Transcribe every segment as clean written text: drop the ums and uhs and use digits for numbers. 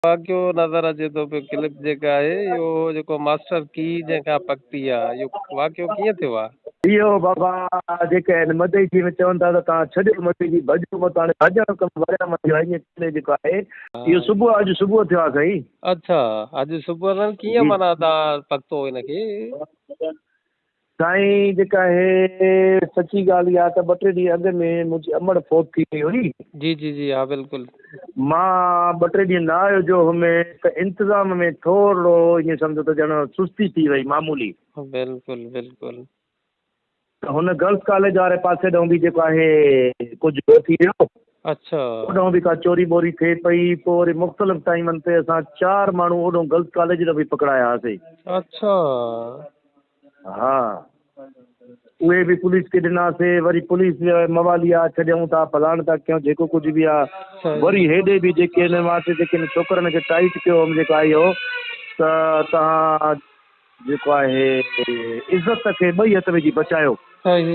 واقعو نظر اچي ٿو پيو ڪلپ جيڪا آهي اهو جيڪو ماسٽر ڪي جنهن کان پڪتي آ اهو واقعو ڪيئن ٿيو آ؟ اهو بابا جيڪي آهن مدئجي ۾ چون ٿا ته توهان ڇڏيو مدئجي ڀڄو مت هاڻي ڀڄڻ ڪم وريا منجهه آهي ائين ڪونهي جيڪو آهي اهو صبح اڄ صبح ٿيو آ سائين. اڇا اڄ صبح سائين ڪيئن جي معنيٰ توهان پڪتو هن کي؟ سائين جيڪا آهي سچي ڳالهه اها ته ٻه ٽي ڏينهن اڳ ۾ منهنجي امڙ فوت ٿي وئي هئي. جي جي جي ها بلڪل. مان ٻه ٽي ڏينهن نه آيو جو هئم ته انتظام ۾ ٿورڙو ائين سمجهو ته ڄڻ سستي ٿي وئي معمولي. بلڪل بلڪل. ته هن گرلس ڪاليج واري پاسي ڏانهن به جيڪو آهي ڪجهه ٿي ويو. اڇا. اوڏانهن به ڪا چوري ٻوري ٿئي پئي پوء وري مختلف ٽائيمن تي اسان چار ماڻهو اوڏانهن گرلس ڪاليج ڏانهن به پڪڙايا هئاسين. اڇا. ها اهي به پوليس کي ڏناسي وري پوليس موالي آ ڇڏيون ٿا فلاڻ ٿا ڪيون جيڪو ڪجهه به آ وري هيڏي به جيڪي هن واسطي جيڪي هن ڇوڪرن کي ٽائيٽ ڪيو هوم جيڪو آهي اهو ته توهان جيڪو آهي عزت کي ٻئي هٿ وجهي بچايو. صحيح.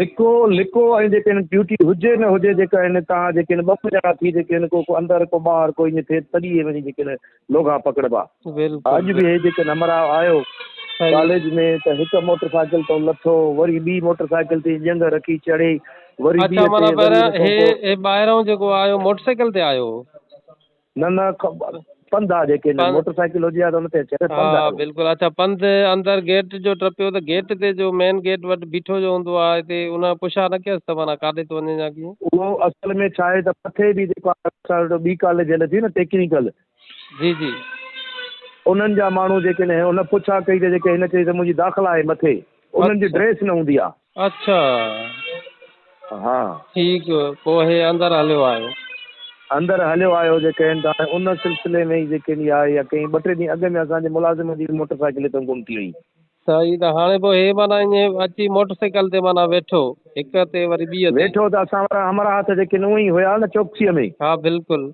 لڪو لڪو ۽ جيڪي هن ڊيوٽي هجي نه هجي جيڪا هن تان جيڪي هن ٻه ڄڻا ٿي جيڪي هن ڪو ڪو اندر ڪو ٻاهر ڪو ائين ٿئي تڏهن اهي وڃي جيڪي هن لوگها پڪڙبا. بلڪل اڄ به هي جيڪي همراهه آيو ڪاليج ۾ ته هڪ موٽر سائيڪل تان لٿو وري ٻي موٽر سائيڪل تي ڄنگهه رکي چڙهي وري اڇا ٻي معنيٰ تي وري پهريان ان کان هي پوء هي ٻاهران جيڪو آيو موٽر سائيڪل تي آيو هو. نه نه پنڌ آ جيڪي پنڌ موٽر سائيڪل هجي ها ته ان تي اچي ها ها پنڌ آيو. بلڪل اڇا پنڌ اندر گيٽ جو ٽپيو ته گيٽ تي جو مين گيٽ وٽ بيٺو جو هوندو آ هتي ان پڇا نه ڪيس ته معنيٰ ڪاڏي ٿو وڃين يا ڪيئن. اهو اصل ۾ ڇا آهي ته مٿي به جيڪو آهي اسان وٽ ٻي ڪاليج هلي ٿي نه ٽيڪنيڪل. جي جي. انهن جا ماڻهو جيڪي آهن ان پڇا ڪئي ته جيڪي هن چئي ته منهنجي داخلا آهي مٿي انهن جي اڇا ڊريس نه هوندي آ. اڇا. ها. ٺيڪ پوء هي اندر هليو آيو. اندر هليو آيو جيڪي آهن ته هاڻي ان سلسلي ۾ ئي جيڪي آهي يا ڪنهن ٻه ٽي ڏينهن اڳ ۾ اسان جي ملازم جي به موٽر سائيڪل هتان گم ٿي وئي. صحيح ته هاڻي پوء هي معنيٰ ائين اچي موٽر سائيڪل تي معنيٰ ويٺو هڪ تي وري ٻيء تي. ويٺو ته اسان وارا همراهه ته جيڪي اونئن ئي هيا نه چوڪسيء ۾. ها بلڪل.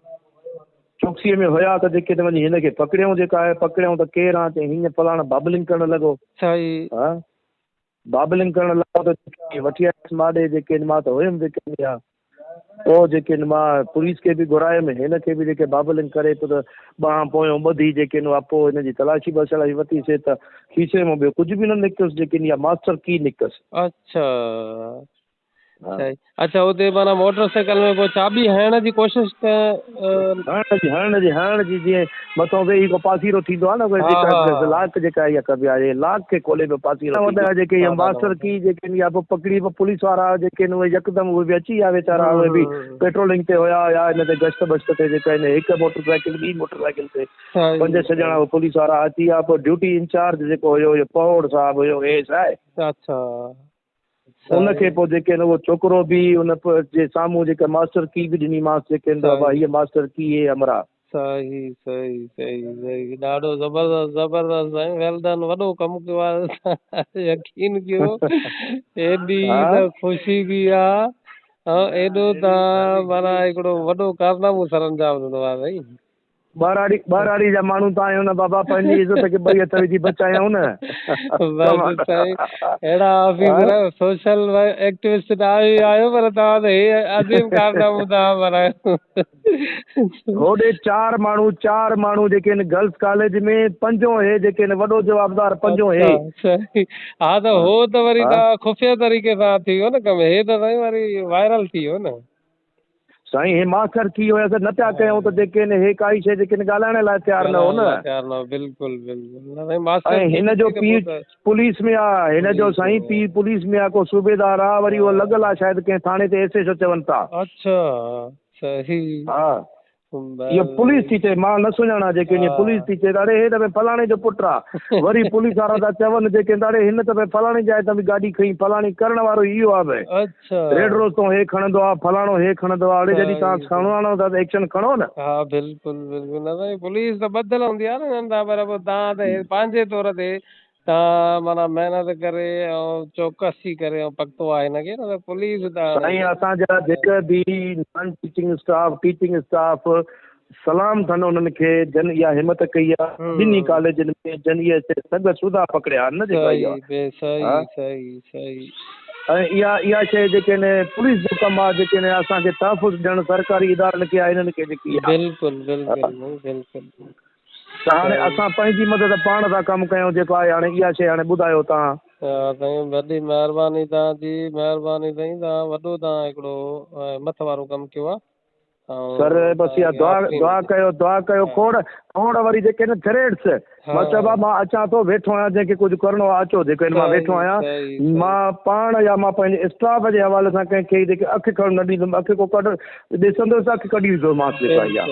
چوڪسيء ۾ هيا ته جيڪي ته وڃي هن کي پڪڙيائون جيڪا آهي پڪڙيائون ته ڪير آن چئي هيئن فلاڻا بابلنگ ڪرڻ لڳو. صحيح. ها. بابلنگ ڪرڻ لڳو ته جيڪي وٺي آيس مان ڏي جيڪي مان ته هيم جيڪي اها پوء جيڪي مان پوليس کي به گهرايم هن کي به جيڪي بابلنگ ڪري پوء ته ٻانهن پويون ٻڌي جيڪي اها پوء هن جي تلاشي بسلاشي ورتي سي ته کيسي مان ٻيو ڪجهه به نه نڪتس جيڪي اها ماسٽر ڪي نڪتس. اڇا صحيح اڇا اتي معنيٰ موٽر سائيڪل ۾ پوء چاٻي هڻڻ جي ڪوشش ته هڻڻ جي هڻڻ جي هڻڻ جي جيئن مٿان ويهي ڪو پاسيرو ٿيندو آهي نه ها جيڪا ها لاڪ جيڪا اها ڪبي آهي لاڪ کي کولي پيو پاسيرو ٿيندو آهي جيڪي اهي ماسٽر ڪي جيڪي اها پوء پڪڙي پوء پوليس وارا جيڪي آهن اهي يڪدم اهي به اچي ويا ويچارا اهي به پيٽرولنگ تي هيا يا هن تي گشت بشت تي جيڪا آهن هڪ موٽر سائيڪل ٻي موٽر سائيڪل تي پنج ڇهه ڄڻا اهي پوليس وارا اچي ويا پوء ڊيوٽي انچارج جيڪو هيو اهو پهوڙ صاحب هيو اي ايس I اڇا ان کي پوء جيڪي اهو ڇوڪرو به ان جي سامهون جيڪا ماسٽر ڪي به ڏنيمانس جيڪي ته بابا هيء ماسٽر ڪي هي همراهه. صحيح صحيح صحيح صحيح ڏاڍو زبردست زبردست سائين ويل ڊن وڏو ڪم ڪيو آهي يقين ڪيو ايڏي ته خوشي به آ ايڏو ته معنيٰ هڪڙو وڏو ڪارنامو سرانجام ڏنو آهي سائين. ٻهراڙي ٻهراڙي جا ماڻهو ته آهيون نه بابا پنهنجي عزت کي ٻئي هٿ وجهي بچايائون نه. بس سائين اهڙا آفيسر سوشل ايڪٽيوسٽ ته آهيو ئي آهيو پر توهان ته هي عظيم ڪارنامو توهان بڻايو. هوڏي چار ماڻهو چار ماڻهو جيڪي آهن گرلس ڪاليج ۾ پنجون هي جيڪي آهن وڏو جوابدار پنجون هي. اڇا ها ته هو ته وري توهان خفيه طريقي سان ٿي ويو نه ڪم هي ته سائين وري وائرل ٿي ويو نه. سائين هي ماستر ٿي ويا ته نه پيا ڪيون ته جيڪي هن هي ڪائي شيء جيڪي هن ڳالهائڻ لاء تيار نه هو نه. تيار نه هو بلڪل بلڪل نه سائين ماستر ۽ هن جو پيء پوليس ۾ آ هن جو سائين پيء پوليس ۾ آ ڪو صوبيدار آ وري اهو لڳل آ شايد ڪنهن ٿاڻي تي ايس ايڇ او چون ٿا. اڇا صحيح ها اهو پوليس ٿي چئي مان نه سڃاڻان جيڪي ائين پوليس ٿي چئي ته اڙي هي ته ڀئي فلاڻي جو پٽ آ وري پوليس وارا ٿا چون جيڪي ته اڙي هن ته ڀئي فلاڻي جاء تان به گاڏي کنئي فلاڻي ڪرڻ وارو ئي اهو آ ڀئي. اڇا. ريڊ روز تون هي کڻندو آ فلاڻو هي کڻندو آ اڙي جڏهن توهان کڻو آڻو ٿا ته ايڪشن کڻو نه. ها بلڪل بلڪل نه سائين پوليس ته ٻڌل هوندي آ نه انهن سان پر پوء توهان ته پنهنجي طور تي توهان معنيٰ محنت ڪري ۽ چوڪسي ڪري ۽ پڪتو آ هن کي نه ته پوليس ته هاڻي سائين اسان جا جيڪا به non teaching staff teaching staff سلام ٿن انهن کي جن اها همت ڪئي آ ٻنهي ڪاليجن ۾ جن اهي سڳ سوڌا پڪڙيا آهن نه جيڪا اها صحيح صحيح صحيح صحيح. ۽ اها اها شيء جيڪي آهن پوليس جو ڪم آهي جيڪي آهن اسان کي تحفظ ڏيڻ سرڪاري ادارن کي آهي انهن کي جيڪي آهي. بلڪل بلڪل بلڪل. ته هاڻي اسان پنهنجي مدد پاڻ ٿا ڪم ڪيون جيڪو آهي هاڻي اها شيء هاڻي ٻڌايو توهان. ها سائين وڏي مهرباني توهان جي مهرباني سائين توهان وڏو توهان هڪڙو همٿ وارو ڪم ڪيو آهي. سر بس اها دعا دعا ڪيو دعا ڪيو کوڙ کوڙ وري جيڪي آهن ٿريٽس مان چيو بابا مان اچان ٿو ويٺو آهيان جنهن کي ڪجهه ڪرڻو آهي اچو جيڪو آهن مان ويٺو آهيان مان پاڻ يا مان پنهنجي اسٽاف جي حوالي سان ڪنهن کي جيڪي اک کڻڻ نه ڏيندم اک ڪو ڪڍ ڏسندس اک ڪڍي وجهندومانس جيڪا اها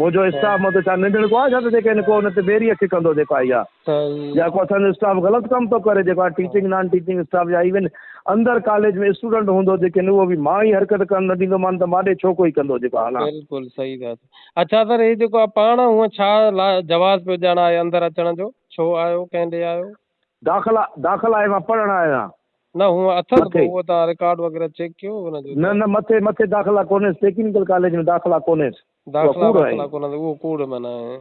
منهنجو اسٽاف مطلب ڇا ننڍڙڪو آهي ڇا ته جيڪي آهن ڪو ان تي ويري اک ڪندو جيڪو آهي اها يا ڪو اسان جو اسٽاف غلط ڪم ٿو ڪري جيڪو آهي ٽيچنگ نان ٽيچنگ اسٽاف يا ايون اندر ڪاليج ۾ اسٽوڊنٽ هوندو جيڪي اهو به مان ئي حرڪت ڪرڻ نه ڏيندومان ته ماڏي ڇو ڪوئي ڪندو جيڪو آهي بلڪل صحيح ڳالهه اڇا سر هي جيڪو آهي پاڻ هونء ڇا لاء جواز پيو ڄاڻائي اندر اچڻ جو ڇو آيو ڪنهن ڏي آيو داخلا داخلا آهي مان پڙهڻ آيو آهيان نه هونء اٿس پوء اهو توهان رڪارڊ وغيره چيڪ ڪيو ان جو نه نه مٿي مٿي داخلا ڪونهيس ٽيڪنيڪل ڪاليج ۾ داخلا ڪونهيس داخلا واخلا ڪونهيس اهو ڪوڙ معنيٰ آهي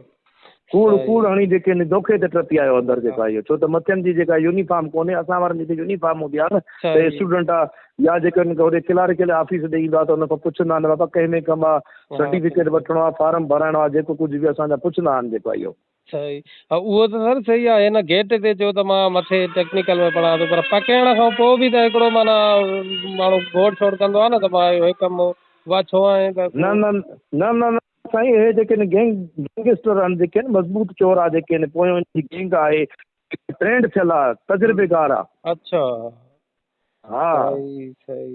ڪوڙ ڪوڙ هڻي جيڪي آهن دوکي تي ٽپي آيو اندر جيڪو آهي اهو ڇو ته مٿين جي جيڪا يونيفارم ڪونهي اسان وارن جي جيڪي يونيفارم هوندي آهي نه ته اسٽوڊنٽ آهي يا جيڪي ان کي هوڏي ڪلاريڪل آفيس ڏي ايندو آهي ته ان کان پڇندا آهن بابا ڪنهن ۾ ڪم آهي سرٽيفڪيٽ وٺڻو آهي فارم ڀرائڻو آهي جيڪو ڪجهه به اسان جا پڇندا آهن جيڪو آهي اهو صحيح ها اهو ته سر صحيح آهي هن گيٽ تي چيو ته مان مٿي ٽيڪنيڪل ۾ پڙهان ٿو پر پڪڙڻ کان پوء به ته هڪڙو معنيٰ ماڻهو گوڙ شوڙ ڪندو آهي نه ته مان اهو هي ڪم وا ڇو آهين ته نه نه نه نه نه سائين اهي جيڪي آهن گينگ گينگسٽر آهن جيڪي آهن مضبوط چور آهي جيڪي آهن پويون ان جي گينگ آهي ٽرينڊ ٿيل آهي تجربيڪار آهي اڇا ها صحيح صحيح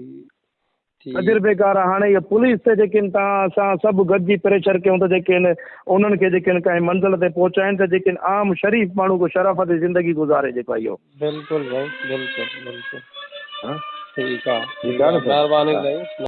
ٺيڪ تجربيڪار آهي هاڻي اهي پوليس تي جيڪي آهن توهان اسان سڀ گڏجي پريشر ڪيون ته جيڪي آهن انهن کي جيڪي آهن ڪنهن منزل تي پهچائين ته جيڪي آهن عام شريف ماڻهو ڪو شرافت جي زندگي گذاري جيڪو آهي اهو. بلڪل سائين بلڪل بلڪل ها ٺيڪ آهي ٺيڪ آهي نه سر مهرباني ها سائين.